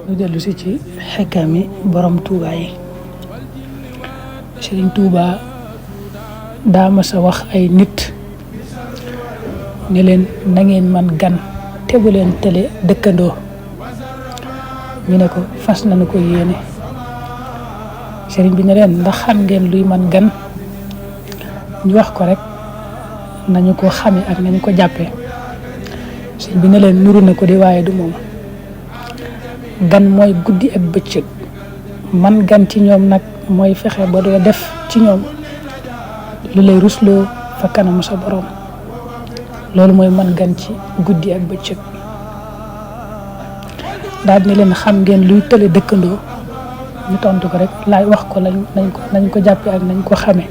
ñu dellu si ci xekkami borom Touba yi. Sëriñ Touba daa mas a wax ay nit ne leen na ngeen man gan te bu leen tële dëkkandoo. ñu ne ko fas nañu ko yéene. sëriñ bi ne leen ndax xam ngeen luy man gan. ñu wax ko rek nañu ko xame ak nañu ko jàppee. sëriñ bi ne leen nuru na ko di waaye du moom. gan mooy guddi ak bëccëg. man gan ci ñoom nag mooy fexe ba doo def ci ñoom lu lay rusloo fa kanamu sa borom. loolu mooy man gan ci guddi ak bëccëg. daal ne leen xam ngeen luy tële dëkkandoo. ñu tontu ko rek laay wax ko nañ ko jàppee ak nañ ko xamee.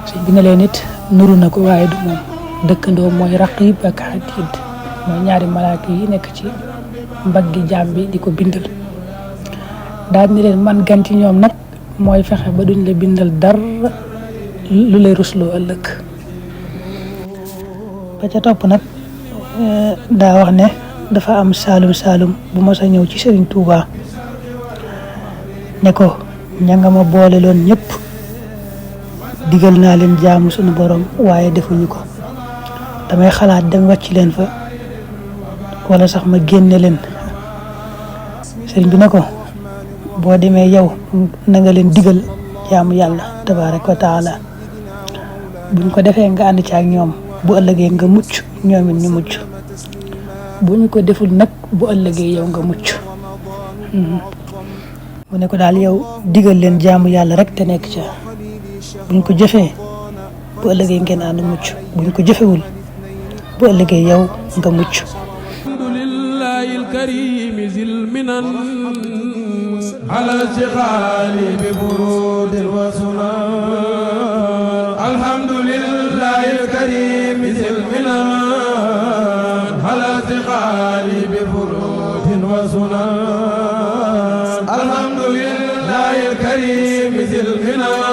sëñ bi ne leen it nuru na ko waaye du moom. dëkkandoo mooy raqib ak atid mooy ñaari malaaka yi nekk ci mbaggi jaam bi di ko bindal. daal ni leen man gan ci ñoom nag mooy fexe ba duñ la bindal dara lu lay rusloo ëllëg. ba ca topp nag daa wax ne dafa am saalum bu mos a ñëw ci Sëriñ Touba ne ko ña nga ma boole loon ñëpp digal naa leen jaamu sunu borom waaye defuñu ko. damay xalaat dem wàcc leen fa wala sax ma génne leen. sëriñ bi ne ko boo demee yow na nga leen digal jaamu yàlla tabaaraka wa taala. buñ ko defee nga ànd ci ak ñoom bu ëllëgee nga mucc ñoom it ñu mucc. bu ñu ko deful nag bu ëllëgee yow nga mucc. mu ne ko daal yow digal leen jaamu yàlla rek te nekk ca. buñ ko jëfee bu ëllëgee ngeen ànd mucc buñ ko jëfewul bu ëllëgee yow nga mucc. alhamdulillahi alkarim zil minan ala shighali bi burudin wa sunan. alhamdulillahi alkarim zil minan ala shighali bi burudin wa sunan. alhamdulillahi alkarim zil minan